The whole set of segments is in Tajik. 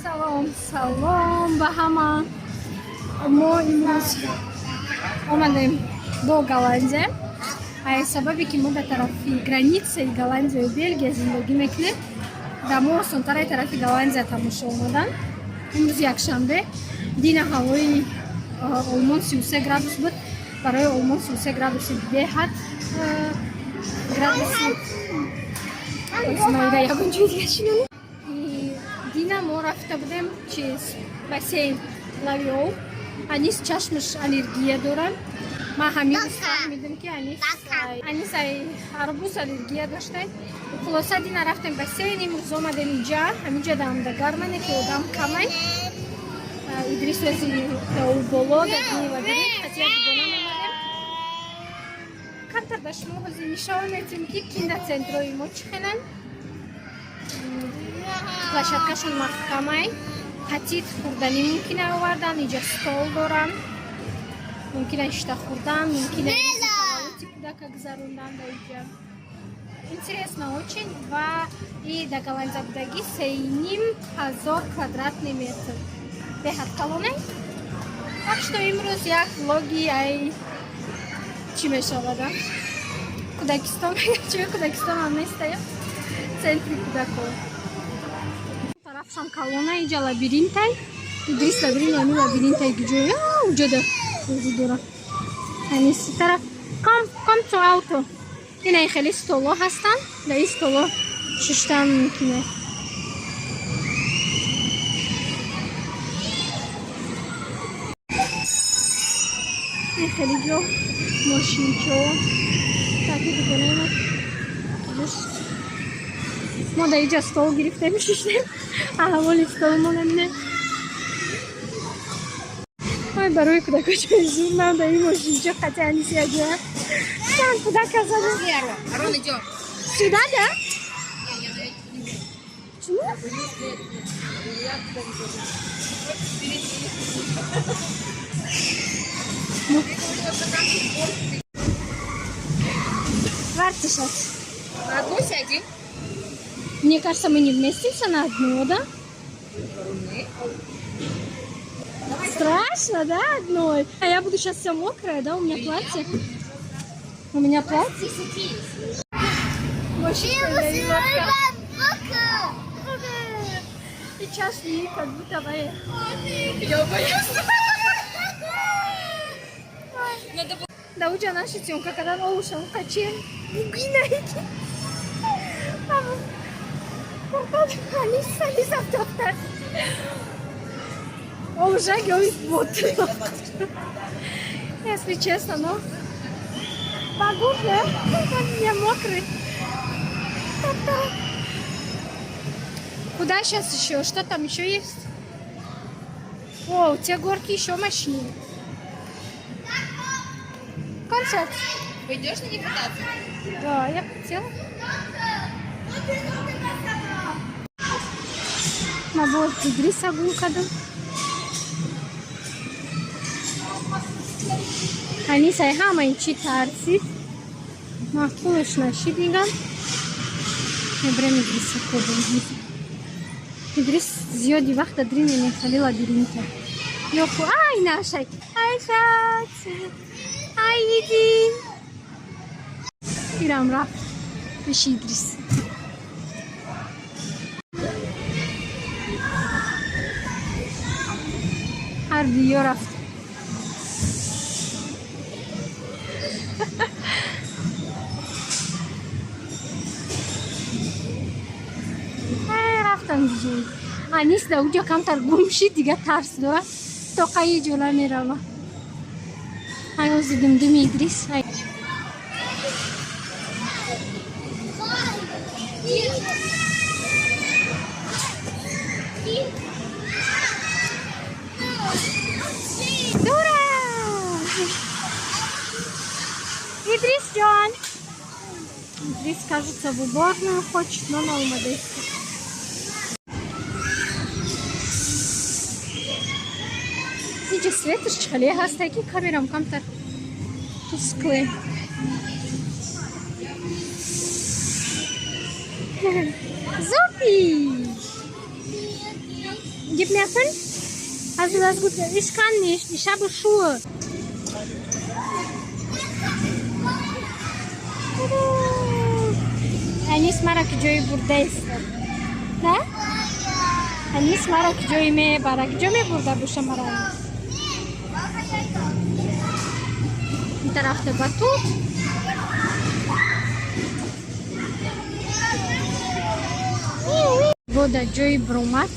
Салом, салом ба ҳама. Мо имрӯз омадем бо Голландия. Ай сабабе ки мо дар тарафи границаи Голландияю Бельгия зиндагӣ мекунем, дар мо осонтараи тарафи Голландия тамошо омадан. Имрӯз якшанбе, дина ҳавои Олмон 33 градус буд. Барои Олмон 33 градуси беҳад градуси маида ягон ҷои дига шинонем. Дина мо рафта будем чиз, бассейн лавиол. Анис чашмаш аллергия дорад. Ман ҳамин рӯз фаҳмидам, ки Анис ай арбуз аллергия дошта. Хулоса, дина рафтем бассейн, имрӯз омадем инҷа. Ҳаминҷа дамда гармане, ки одам камай. Идрис ози боло дар дини лабиринт хати як дугонам омадем. Камтар да шумо ҳозир нишон метем, ки киноцентрои мо чӣ хеланд. Площадкашон маҳкамай, патит хӯрданӣ мумкина овардан. Инҷа стол дорам, мумкина ишта хӯрдан, мумкина таваллуди кӯдака гузарондан дар инҷа. Интересно очень. Ва и да Голландия будагӣ 3500 квадратный метр, беҳад калоне. Так что имрӯз як влоги ай чӣ мешавада, кӯдакистон, чӣ, кӯдакистон ҳам нестая, центри кӯдако. Тарафшам калона, иҷа лабиринтай. Идрис лабиринт, ами лабиринтай гиҷоя уҷода бозӣ дора. Аниси тараф ком ком то ауто. Инаи хеле столо ҳастанд, дар ин столо шиштан мумкине. Ин хеле ҷо мошинчо таки дугонаи мо дар иҷа стол гирифтем, шиштем. Аҳволи столмон амине. Ой, барои кӯдако ҷои зур нам дар ин мошинчо қати Аниси яҷоя чанд кӯдака задем. Арон, идем. Сюда, да? Чему? Я туда не пойду. Впереди. Ну. Я говорила, что там горки. Warte, Schatz. На одну сядем. Мне кажется, мы не вместимся на одну, да? Страшно, да, одной? А я буду сейчас вся мокрая, да? У меня платье. У меня платье. Мошин. И чашни, как будто бы. Я боюсь. Надо было. Да уҷа наши съемка кардан, овушам қачен бугинаики. Алис, Алис автоптар. Овушак ой вот. Если честно, но погубно, я мокрый. Так-так. Куда сейчас еще? Что там еще есть? О, у тебя горки еще мощнее. Концерт. Пойдешь на них кататься? Да, я хотела. Набор Идриса гум кардам. Анисай ҳамаи чӣ тарсид. Маъқулаш нашид нигам. Мебарем Идриса кобем. Идрис зиёди вақта дрин мехали лабиринта. Ёху, ай нашай. Ай, Schatz. Ай, Иди. Ирам рафт. Пеши Идрис. Ҳар диё рафт. Рафтам диҷои. Анис да уҷа камтар гум шид, дига тарс дора. То қаи ҷола мерава. Ай, ози думдуми Идрис. Ай. Дура! Идрис ҷон! Идрис, кажется, в уборную хочет, но наумадеста. Инҷа светаш чӣ хеле ҳаста, ки камерам камтар тускле. Зупи! Gib mir 5. Hast du das gut? Ich kann nicht. Ich habe Schuhe. Анис мара ки ҷои бурдаист. Не? Анис мара ки ҷои мебара. Куҷо мебурда боша мара? Ин тарафта батут. Бо дар ҷои бромад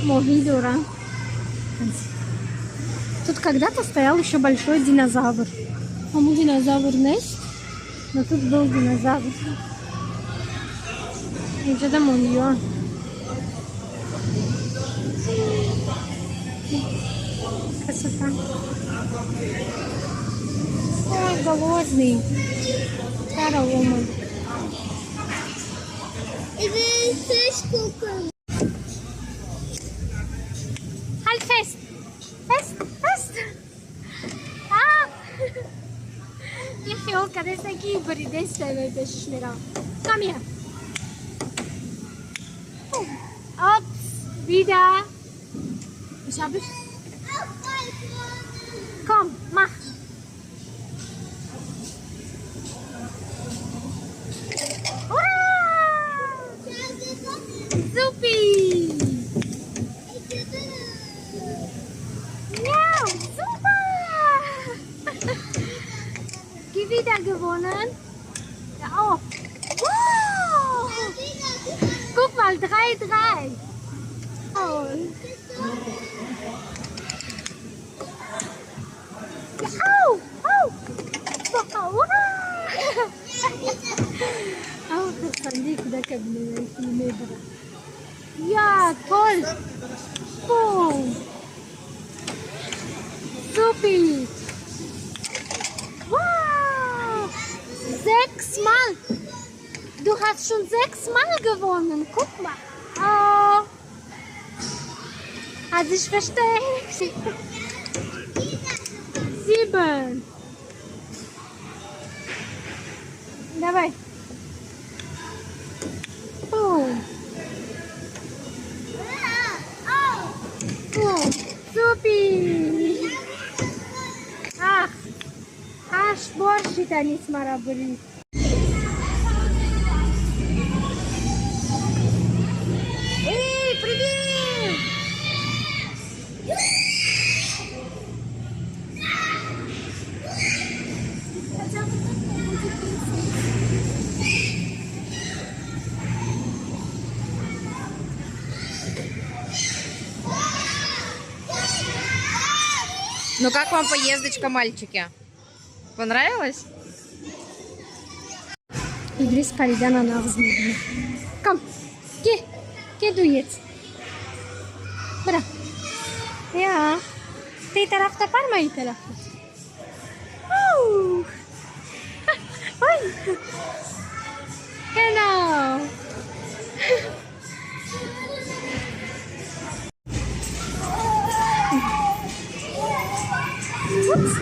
моҳӣ дорам. Тут когда-то стоял еще большой динозавр. Ҳамун динозавр нест, но тут был динозавр. Инҷода моҳиён. Красота. Ой, голодный. Караома. Ich will Fisch gucken. Halt fest! Fest! Fest! А! Я къде са ги бриде себе пешиш мерам. Komm her! Ups, wieder. Ich habe. Komm, mach. Hurra! Supi! Ja, super! Wieder gewonnen. Ja, auch. Wow! Guck mal, 3-3. Oh. Ja, au, au. Wow. Au, хурсандии кӯдака бинед, ки мебарад. Ja, toll. Boom. Supi. Wow. 6-mal. Du hast schon 6-mal gewonnen. Guck mal. Oh. Hat sich versteckt. 7. Давай. Boom. Boom. Supi. Ах, ҳашт бор шид Анис мара бурид. Эй, привет! Хотя бы так будет принцесса. Ну как вам поездочка, мальчики? Понравилось? Идрис паридана нағз мебинад. Komm, geh, geh du jetzt. Бра. Я. Ты тарафта пар, ман ин тарафта. Ау! Ой! Genau. Ups.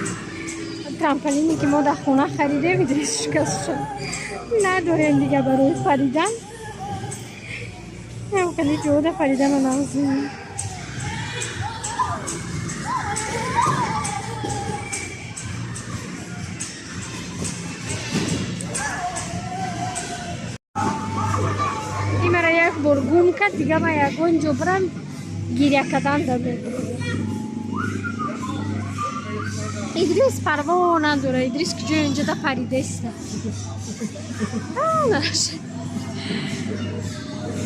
Трамполине ки мо дар хона харидем, Идрис шикаст шуд. Надорем дига барои паридан. Хеле ҷода паридана нағз мебинад. Имара як бор гум кард, дига ман ягон ҷо бирам, гиря кардан да мебурам. Идрис парво надора. Идрис куҷо инҷода паридаиста.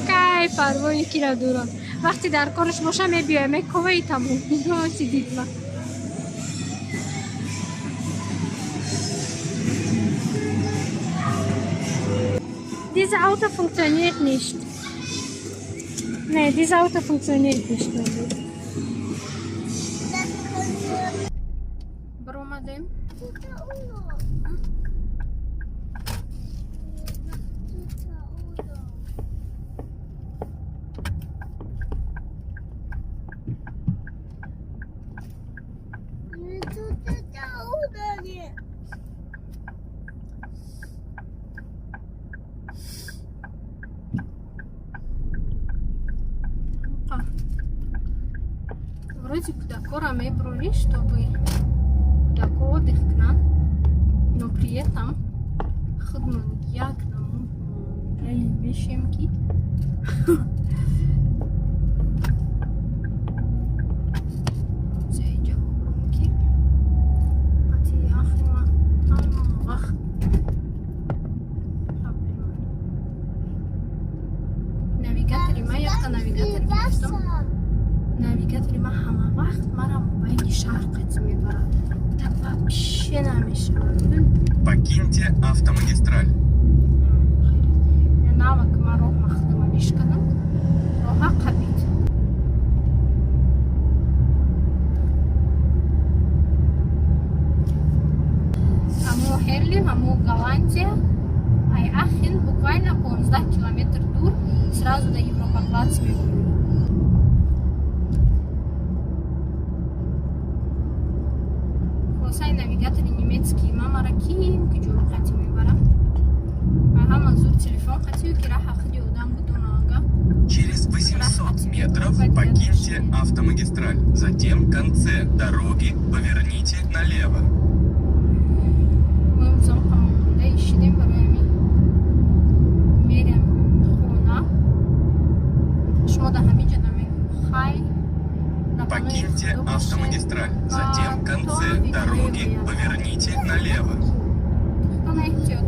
Кай парвои кира дорам. Вақте дар кораш боша, мебиёя, мековаи тамом. Сидит ма. Dieses Auto funktioniert nicht. Nee, dieses Auto funktioniert nicht mehr. Баромадем. Кӯдакора мебурӣ, чтобы кӯдако отдых кунанд, но при этом худмон як намуд мешем, ки инҷа бубурам, ки қати ахима ҳама вақт проблема. Навигатори ма, якта навигатор гирифтам. Навигатори ма ҳама вақт мара мобайни шаҳр қатӣ мебарад. Так вообще намешавад. Покиньте автомагистраль. Навак ма роҳ махдама бишканам, роҳа қабид. Ҳамо Херлин, ҳамо Голландия, ай Ахен буквально 15 километр дур, сразу до Европаплац мебурем. Хулосаи, навигатори немецкий ма мара ким ки ҷоро қатӣ мебарам. Ва ҳама зур телефон қатию, ки раҳа худи одам будона ага. Через 800 метров покиньте автомагистраль. Затем в конце дороги поверните налево. Мо имрӯзам қамонда ишидем, барои ҳамин мерем хона. Шумо дар ҳамин ҷо намегӯ, хай, дар паноҳи Покиньте Худо бошед. автомагистраль. Затем в конце дороги поверните налево. Худо эҳтиёт.